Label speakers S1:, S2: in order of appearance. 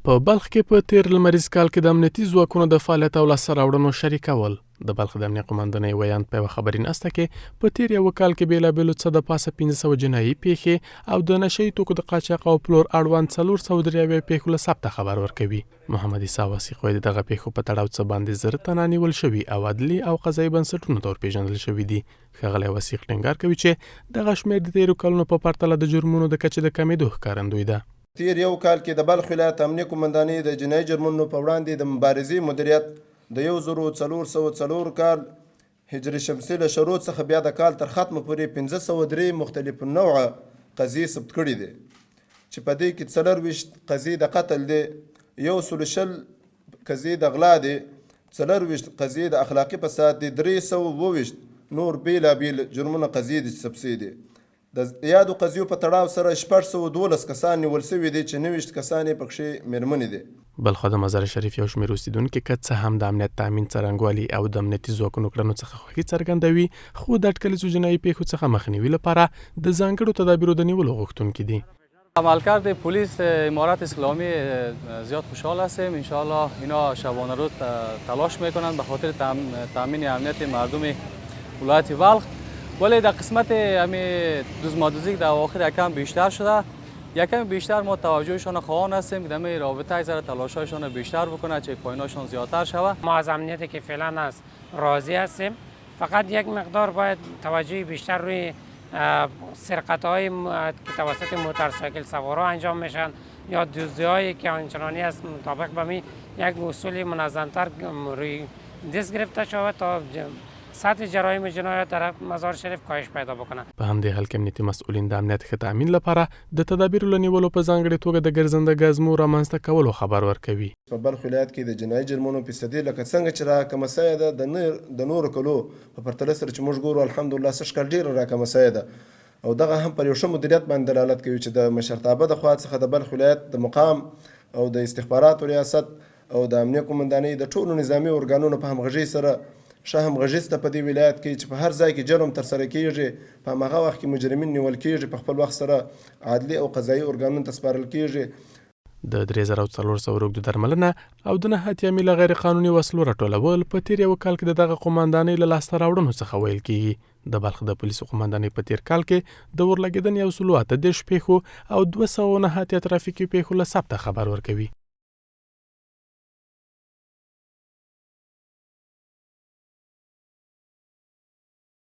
S1: په بلخ کې په تېر لمریز کال کې د امنیتي ځواکونو د فعالیت او لاسته راوړنو شریکول. د بلخ د امنیه قوماندانۍ ویاند په یوه خبري ناسته کې په تېر یوه کال کې بېلابېلو څه د پاسه 500 جنایي پېښې او د نشه یي توکو د قاچاق او پلور اړوند 473 پېښو له ثبته خبر ورکوي. محمد عیسی وثیق وایي، د دغه پېښو په تړاو څه باندې 1000 تنه نیول شوي او عدلي او قضایي بنسټونو ته ورپېژندل شوي دي. ښاغلی وثیق ټینګار کوي چې دغه شمېر د تېرو کلونو په پرتله د جرمونو د کچې د کمېدو ښکارندوی ده.
S2: تېر یو کال کې د بلخ ولایت امنیه قومندانۍ د جنایي جرمونو په وړاندې د مبارزې مدیریت د 1404 کال هجري شمسي له شروع څخه بیا د کال تر ختمه پورې 503 مختلف النوعه قضیې ثبت کړې دي چې په دې کې 24 قضیې د قتل دي، 120 قضیې د غلا دي، 24 قضیې د اخلاقي فساد دي، 327 نور بېلابېل جرمونه قضیې دي چې ثبت شوي دي. د یادو قضیو په تړاو سره 612 کسان نیول شوي دي چې 29 کسان یې پکښې مېرمنې دي.
S1: بلخوا د مزار شریف یو شمېر اوسېدونکي که څه هم د امنیت تامین څرنګوالي او د امنیتي ځواکونو کړنو څخه خوښي څرګندوي، خو د اټکلیزو جنایي پېښو څخه مخنیوي لپاره د ځانګړو تدابیرو د نیولو غوښتونکي دي.
S3: عملکرد پلیس امارت اسلامی زیاد خوشحال هستیم. انشاءالله اینا شبانه روز تلاش میکنند به خاطر تامین امنیت مردم ولایت بلخ، ولی در قسمت همی دوزمادوزی در اواخر یکم بیشتر شده، یکم بیشتر ما توجهشان خواهان هستیم که در رابطه یک ذره تلاشهایشان بیشتر بکنه، چک پوینتاشان زیادتر شود.
S4: ما از امنیتی که فعلا است راضی هستیم، فقط یک مقدار باید توجه بیشتر روی سرقت های که توسط موتورسایکل سوارا انجام میشن یا دزدی هایی که آنچنانی است مطابق به می یک اصول منظمتر روی دست گرفته شود تا سطح جرایم جنایت در مزار شریف کاهش پیدا بکنه.
S1: په همدې حال کې امنیتي مسؤلین د امنیت ښه تامین لپاره د تدابیرو له نیولو په ځانګړې توګه د ګرځنده ګزمو رامنځته کولو خبر ورکوي.
S2: په بلخ ولایت کې د جنایي جرمونو فیصدي لکه څنګه چې را کمه سوې ده د د نورو کلو په پرتله سره چې موږ ګورو الحمدالله سږ کال ډېره را کمه سوې ده او دغه هم پر یو ښه مدیریت باندې دلالت کوي چې د مشرتابه د خوا څخه د بلخ ولایت د مقام او د استخباراتو ریاست او د امنیه قومندانۍ د ټولو نظامي ارګانونو په همغږۍ سره ښه همغږي شته په دې ولایت کې چې په هر ځای کې جرم ترسره کېږي په هماغه وخت کې مجرمین نیول کېږي په خپل وخت سره عدلي او قضایي ارګانونو ته سپارل کېږي.
S1: د 3400 روږدو درملنه او د 89 میله غیرقانوني وسلو راټولول په تېر یوه کال کې د دغه قوماندانۍ له لاسته راوړنو څخه ویل کېږي. د بلخ د پولیسو قوماندانۍ په تېر کال کې د اورلګېدنې 138 پېښو او 289 ترافیکي پېښو له ثبته خبر ورکوي.